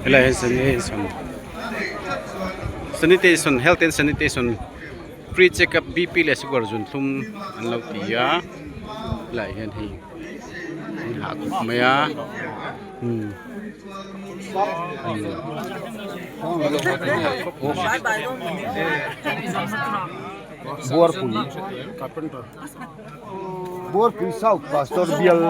Helai hian sanitation sanitation health and sanitation free check up bp leh sugar zunthlum an lo ti a helaiah hian hei an hah khawp mai a umm Buarpui Buarpui South Pastor bial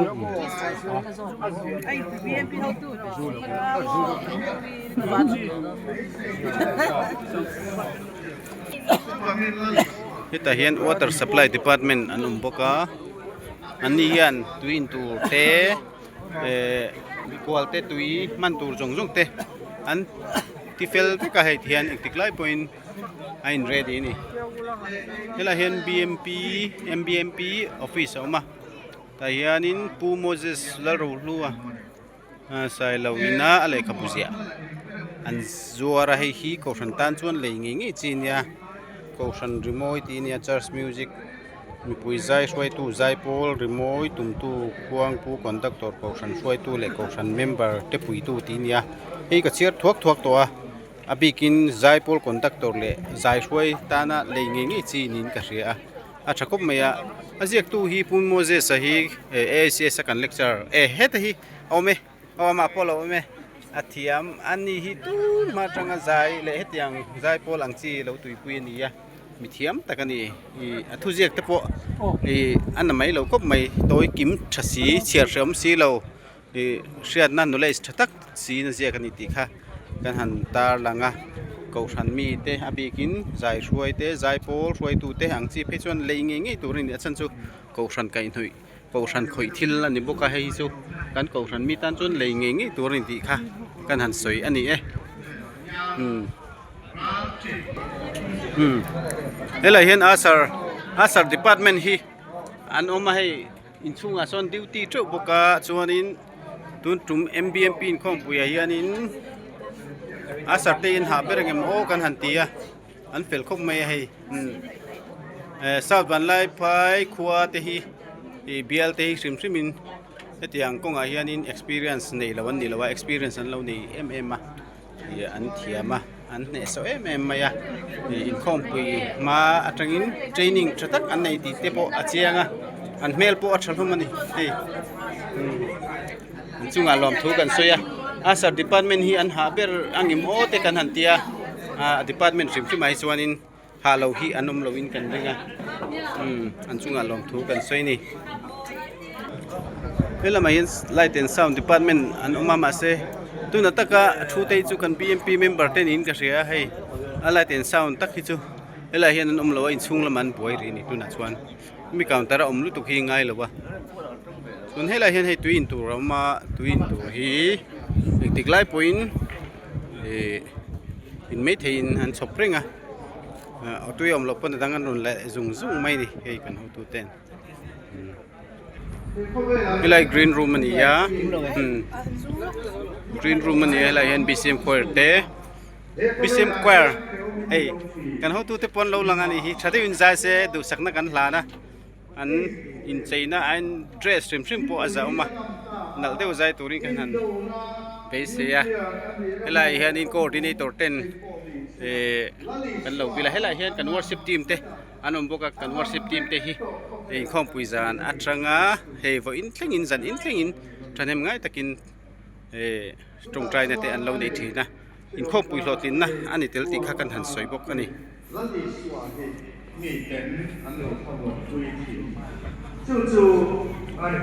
Hetah hian water supply department an awm bawk a an ni hian tui in tur te eh kual te tui hman tur zawng zawng te an ti fel vek a hei ti hian engtik lai pawhin a in ready a ni helaiah hian bmp mbmp office a awm a tah hianin pu moses lalrohlua sailo ina a lehkhabu ziah an zuar a hei hi kohhran tan chuan lei ngei ngei chi ania kohhran rimawi tih ania church music mipui zai hruaitu zaipawl rimawi tumtu khuangpu conductor kohhran hruaitu leh kohhran member te puitu tih ania hei ka chhiar thuak thuak tawh a. A bikin zaipawl conductor leh zai hruai tana lei ngei ngei chi niin ka hria a, a tha khawp mai a, a ziaktu hi Pu Moses a hi AICS a kan lecturer e heta hi a awm e aw amah pawh a lo awm e a thiam a ni hi tun hma atanga zai leh hetiang zaipawl ang chi lo tuipui a ni a mi thiam tak a ni ih a thuziak te pawh ih a na mai lo khawp mai tawi kim tha si chhiar hreawm si lo. Ih hriatna knowledge tha tak siin a ziak a ni tih kha kan han tar lang a kohhran mite a bikin zai hruai te zai pawl hruaitu te ang chi phei chuan lei ngei ngei tur a ni a chhan chu kohhran kaihhnawih kohhran khawih thil a ni bawk a hei hi chu kan kohhran mi tan chuan lei ngei ngei tur a ni tih kha kan han sawi a ni e umm umm helaiah hian asar asar department hi an awm a hei. Inchhungah sawn duty teuh bawk a chuanin tun tum mbmp inkhawmpuiah hianin a sarte in hah ber engemaw aw kan han ti a an fel khawp mai a hei umm eh south vanlaiphai khua te hi ih bial te hi hrim hrim in hetiang kawngah hianin experience nei lo an ni lo a experience an lo nei em em a. Ih an thiam a an hnehsawh em em mai a ih inkhawmpui hma atangin training tha tak an nei tih te pawh a chiang a an hmel pawh a tha hlawm a ni hei umm an chungah lawmthu kan sawi a asar department hi an hah ber angem aw te kan han tia ah department hrim hrim ah hi chuanin hah lo hi an awm lo in kan ring a umm an chungah lawmthu kan sawi a ni he lamah hian light and sound department an awm a mahse tuna taka thu te hi chu kan bmp member te niin ka hria a hei a light and sound tak hi chu helaiah hian an awm lo a inchhung lamah an buai rih a ni tunah chuan mi counter a awm lutuk hi ngai lo a chuan helaiah hian hei tui in tur a awm a tui in tur hi engtik lai pawhin ihh in maitheiin an chhawp reng a ah tui awm loh pawn a dang an rawn leh zung zung mai a ni hei kan hotu ten helai green room a ni a umm green room a ni a helaiah hian bcm choir te bcm choir hei kan hotu te pawh an lo lang a nih hi tha deuhin zai se duhsakna kan hlan a an incheina a in dress hrim hrim pawh a zah awm a nalh deuh zai turin kan han beisei a helaiah hianin coordinator ten ihh kan lo vil a helaiah hian kan worship team te an awm bawk a kan worship team te hi inkhawmpui zan atanga hei vawiin thlengin zan in thlengin thahnem ngai takin ihh tawngtaina te an lo nei thin a inkhawmpui hlawhtlinna a ni tel tih kha kan han sawi bawk a ni. Mi ten an lo thaw pui thin chu chu a ni.